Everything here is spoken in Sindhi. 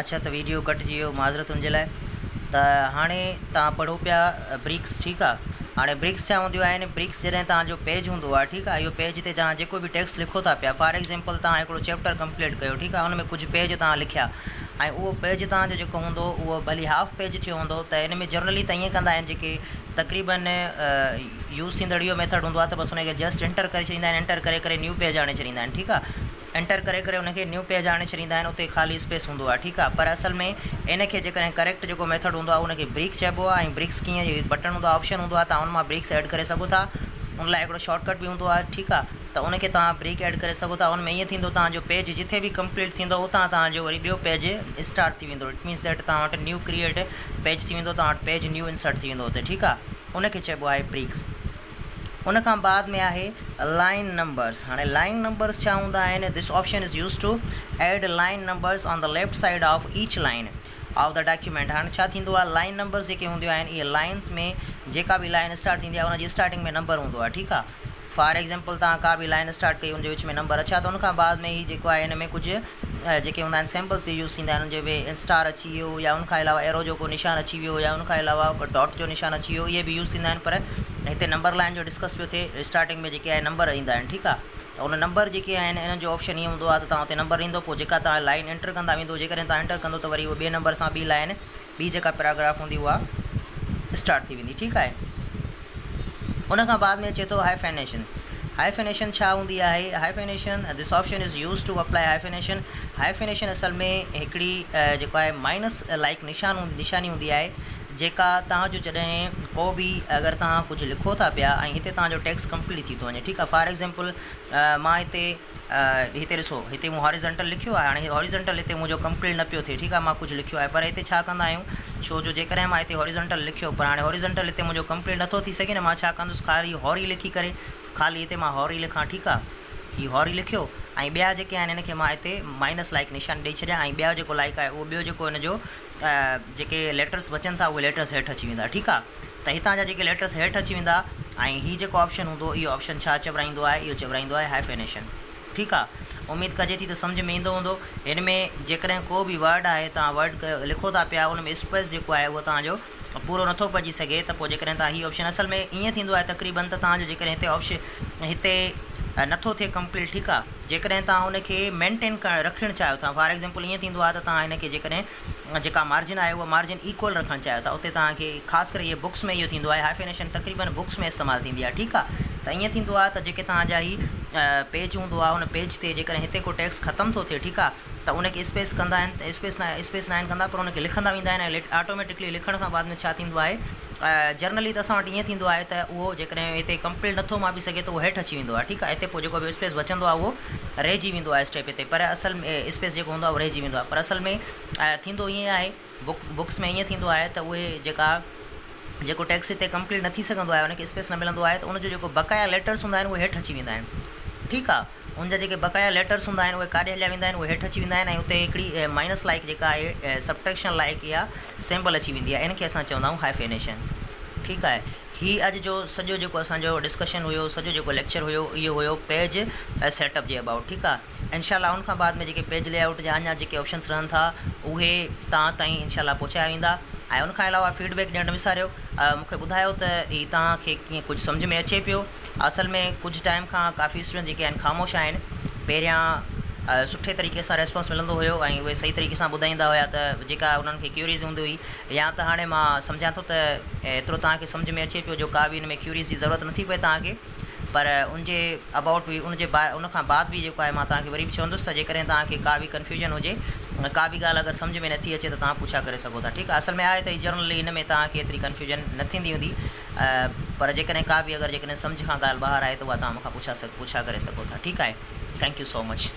اڇا ته ويڊيو ڪٽجي ويو معذرت ان جي لاء ته هاڻي توهان پڙهو پيا بريڪس ٺيڪ آ هاڻي بريڪس ڇا هونديون آهن بريڪس جڏهن توهان جو پيج هوندو آ ٺيڪ آ اهو پيج تي توهان جيڪو به ٽيڪسٽ لکو ٿا پيا فار ايگزامپل توهان هڪڙو چيپٽر ڪمپليٽ ڪيو ٺيڪ آ ان ۾ ڪجهه پيج توهان لکيا ۽ اهو پيج توهان جو جيڪو هوندو اهو ڀلي هاف پيج ٿيو هوندو ته ان ۾ جنرلي ته ائين ڪندا آهن جيڪي تقريبن يوز ٿيندڙ اهو ميٿڊ هوندو آ ته بس ان کي جسٽ انٽر ڪري ڇڏيندا آهن انٽر ڪري ڪري نيو پيج آڻي ڇڏيندا آهن ٺيڪ آ انٽر ڪري ڪري ان کي نيو پيج آڻي ڇڏيندا آهن اتي خالي اسپيس هوندو آهي ٺيڪ آهي پر اصل ۾ ان کي جيڪڏهن ڪريڪٽ جيڪو ميٿڊ هوندو آهي ان کي بريڪ چئبو آهي ۽ بريڪس ڪيئن هي بٽڻ هوندو آهي آپشن هوندو آهي توهان ان مان بريڪس ايڊ ڪري سگهو ٿا ان لاء هڪڙو شارٽ ڪٽ به هوندو آهي ٺيڪ آهي ته ان کي توهان بريڪ ايڊ ڪري سگهو ٿا ان ۾ ائين ٿيندو توهان جو پيج جٿي به ڪمپليٽ ٿيندو اتان توهان جو وري ٻيو پيج اسٽارٽ ٿي ويندو it means that توهان وٽ نيو ڪريئيٽ پيج ٿي ويندو توهان وٽ پيج نيو انسرٽ ٿي ويندو اتي ٺيڪ آهي ان کي چئبو آهي بريڪس. ان کان بعد ۾ آهي لائين نمبرس هاڻي لائين نمبرس ڇا هوندا آهن this option is use to add line numbers on the left side of each line of the document هاڻي ڇا ٿيندو آهي لائين نمبرس جيڪي هونديون آهن اهي لائنس ۾ جيڪا به لائين اسٽارٽ ٿيندي آهي ان جي اسٽارٽنگ ۾ نمبر هوندو آهي ٺيڪ آهي فار ايگزامپل توهان ڪا به لائين اسٽارٽ ڪئي ان جي وچ ۾ نمبر اڇا ته ان کان بعد ۾ هي جيڪو آهي ان ۾ ڪجهه جيڪي هوندا آهن سيمپلز به يوز ٿيندا آهن ان جي به اسٽار اچي ويو يا ان کان علاوه ايرو جو ڪو نشان اچي ويو يا ان کان علاوه ڊاٽ جو نشان اچي ويو اهي به يوز ٿيندا آهن پر هتي نمبر لائن جو ڊسڪس پيو ٿئي اسٽارٽنگ ۾ جيڪي آهي نمبر ايندا آهن ٺيڪ آهي ته ان نمبر جيڪي آهن انهن جو آپشن ائين هوندو آهي ته توهان اتي نمبر ايندو پوء جيڪا توهان لائن انٽر ڪندا ويندو جيڪڏهن توهان انٽر ڪندو ته وري اهو ٻئي نمبر سان ٻي لائن ٻي جيڪا پيراگراف هوندي اها اسٽارٽ ٿي ويندي ٺيڪ آهي ان کان بعد ۾ اچي ٿو هائفينيشن هائفينيشن ڇا هوندي آهي hyphenation this option is use to apply hyphenation hyphenation اصل ۾ هڪڙي جيڪو آهي مائنس لائڪ نشان نشاني هوندي آهي جيڪا توهان جو جڏهن ڪو به اگر توهان ڪجهه لکو ٿا پيا ۽ هتي توهان جو ٽيڪسٽ ڪمپليٽ ٿي ٿو وڃي ٺيڪ آهي فار ايگزامپل مان هتي هتي ڏسو هتي مون هاريزنٽل لکيو آهي هاڻي هاريزنٽل هتي منهنجو ڪمپليٽ نه پيو ٿئي ٺيڪ آهي مان ڪجهه لکيو آهي پر هتي ڇا ڪندا آهيون ڇو جو جيڪڏهن مان هتي هاريزنٽل لکيو پر هاڻي هاريزنٽل هتي منهنجو ڪمپليٽ نٿو ٿي سگهي نه مان ڇا ڪندس خالي هاري لکي ڪري خالي هتي مان هاري لکان ٺيڪ آهي هي هاري لکيو ۽ ٻيا جيڪي آهن هن کي مان هتي مائنس لائڪ نشان ڏئي ڇڏيان ۽ ٻيا جيڪو لائڪ آهي اهو ٻيو جيڪو هن جو جيڪي ليٽرس بچن ٿا اهي ليٽرس هيٺ اچي ويندا ٺيڪ آهي ته هتان جا جيڪي ليٽرس هيٺ اچي ويندا ۽ هي جيڪو آپشن هوندو اهو آپشن ڇا چورائيندو آهي اهو چورائيندو آهي هائفينيشن ٺيڪ آ اميد ڪجي ٿي ته سمجهه ۾ ايندو هوندو هن ۾ جيڪڏهن ڪو به ورڊ آهي توهان ورڊ لکو ٿا پيا ان ۾ اسپيس جيڪو آهي اهو توهان جو پورو نٿو پئجي سگهي ته پوء جيڪڏهن توهان هي آپشن اصل ۾ ائين ٿيندو آهي تقريبن ته توهان جو جيڪڏهن هتي آپشن هتي نٿو ٿئي ڪمپليٽ ٺيڪ آ جيڪڏهن توهان ان کي مينٽين ڪرڻ رکڻ چاهيو ٿا فار ايگزامپل ائين ٿيندو آهي ته توهان هن کي جيڪڏهن جيڪا مارجن آهي اها مارجن ايڪول رکڻ چاهيو ٿا اتي توهان کي خاص ڪري اهي بڪس ۾ اهو ٿيندو آهي هائفينيشن تقريبن بڪس ۾ استعمال ٿيندي آهي ٺيڪ آهي ته ائين ٿيندو آهي ته جيڪي توهان جا هي پيج هوندو آهي ان پيج تي جيڪڏهن هتي ڪو ٽيڪسٽ ختم ٿو ٿئي ٺيڪ آهي ته ان کي اسپيس ڪندا آهن ته اسپيس نه اسپيس ناهن ڪندا پر ان کي لکندا ويندا آهن ۽ آٽوميٽڪلي لکڻ کان بعد ۾ ڇا ٿيندو آهي جنرلي ته اسان وٽ ائين ٿيندو آهي ته اهو جيڪڏهن هتي ڪمپليٽ نٿو ماپي سگهي ته اهو هيٺ اچي ويندو آهي ٺيڪ آهي هتي پوء جيڪو به اسپيس بچندو آهي اهو رهجي ويندو آهي اسٽيپ هتي پر اصل ۾ اسپيس جيڪو هوندو آهي اهو رهجي ويندو آهي پر اصل ۾ ٿيندو ائين آهي بڪ بڪس ۾ ائين ٿيندو آهي ته اهي جيڪا جيڪو ٽيڪسٽ هتي ڪمپليٽ نه ٿي سگهندو آهي ان کي اسپيس نه ملندو آهي ته ان جو جيڪو بقايا ليٽرس هوندا آهن اهي هيٺ اچي ويندا آهن ٺيڪ آهي ان جا جيڪي بقايا ليٽرس هوندا آهن اهي ڪاڏي هليا ويندا آهن اهي هيٺ اچي ويندا آهن ۽ اتي هڪڙي مائنس لائيڪ جيڪا آهي سبٽريڪشن لائيڪ يا سيمبل اچي ويندي آهي ان کي اسان چوندا آهيون هائفينيشن ٺيڪ آهي هي اڄ جو سڄو جيڪو اسان جو ڊسڪشن هيو سڄو جيڪو ليڪچر هيو اهو هيو پيج سيٽ اپ جي ابائوٽ ٺيڪ آ انشاء الله ان کان بعد ۾ جيڪي پيج لي آئوٽ جا اڃا جيڪي آپشنس رهن ٿا اهي توهان تائين انشاء الله پهچايا ويندا ۽ ان کان علاوه فيڊ بيڪ ڏيڻ نه وساريو مون کي ٻڌايو ته هي توهان کي ڪيئن ڪجهه سمجهه ۾ اچي پيو اصل ۾ ڪجهه ٽائيم کان ڪافي اسٽوڊنٽ جيڪي آهن خاموش آهن پهريان سٺي طريقي سان ريسپانس ملندو هيو ۽ اهي صحيح طريقي سان ٻڌائيندا هيا ته جيڪا انهن کي ڪيوريز هوندي هئي يا ته هاڻي مان سمجهان ٿو ته ايترو توهان کي سمجهه ۾ اچي پيو جو ڪا به ان ۾ ڪيوريز جي ضرورت نٿي پئي توهان کي پر ان جي ابائوٽ به ان جي ان کان بعد به جيڪو آهي مان توهان کي وري به چوندس ته جيڪڏهن توهان کي ڪا به ڪنفيوژن هجي ڪا به ڳالهه اگر سمجهه ۾ نٿي اچي ته توهان پڇا ڪري سگهو ٿا ٺيڪ آهي اصل ۾ آهي ته جنرلي ان ۾ توهان کي ايتري ڪنفيوژن نه ٿيندي هوندي پر جيڪڏهن ڪا به اگر جيڪڏهن سمجهه کان ڳالهه ٻاهر آهي ته اها توهان مون کان پڇا پڇا ڪري سگهو ٿا ٺيڪ آهي thank you so much.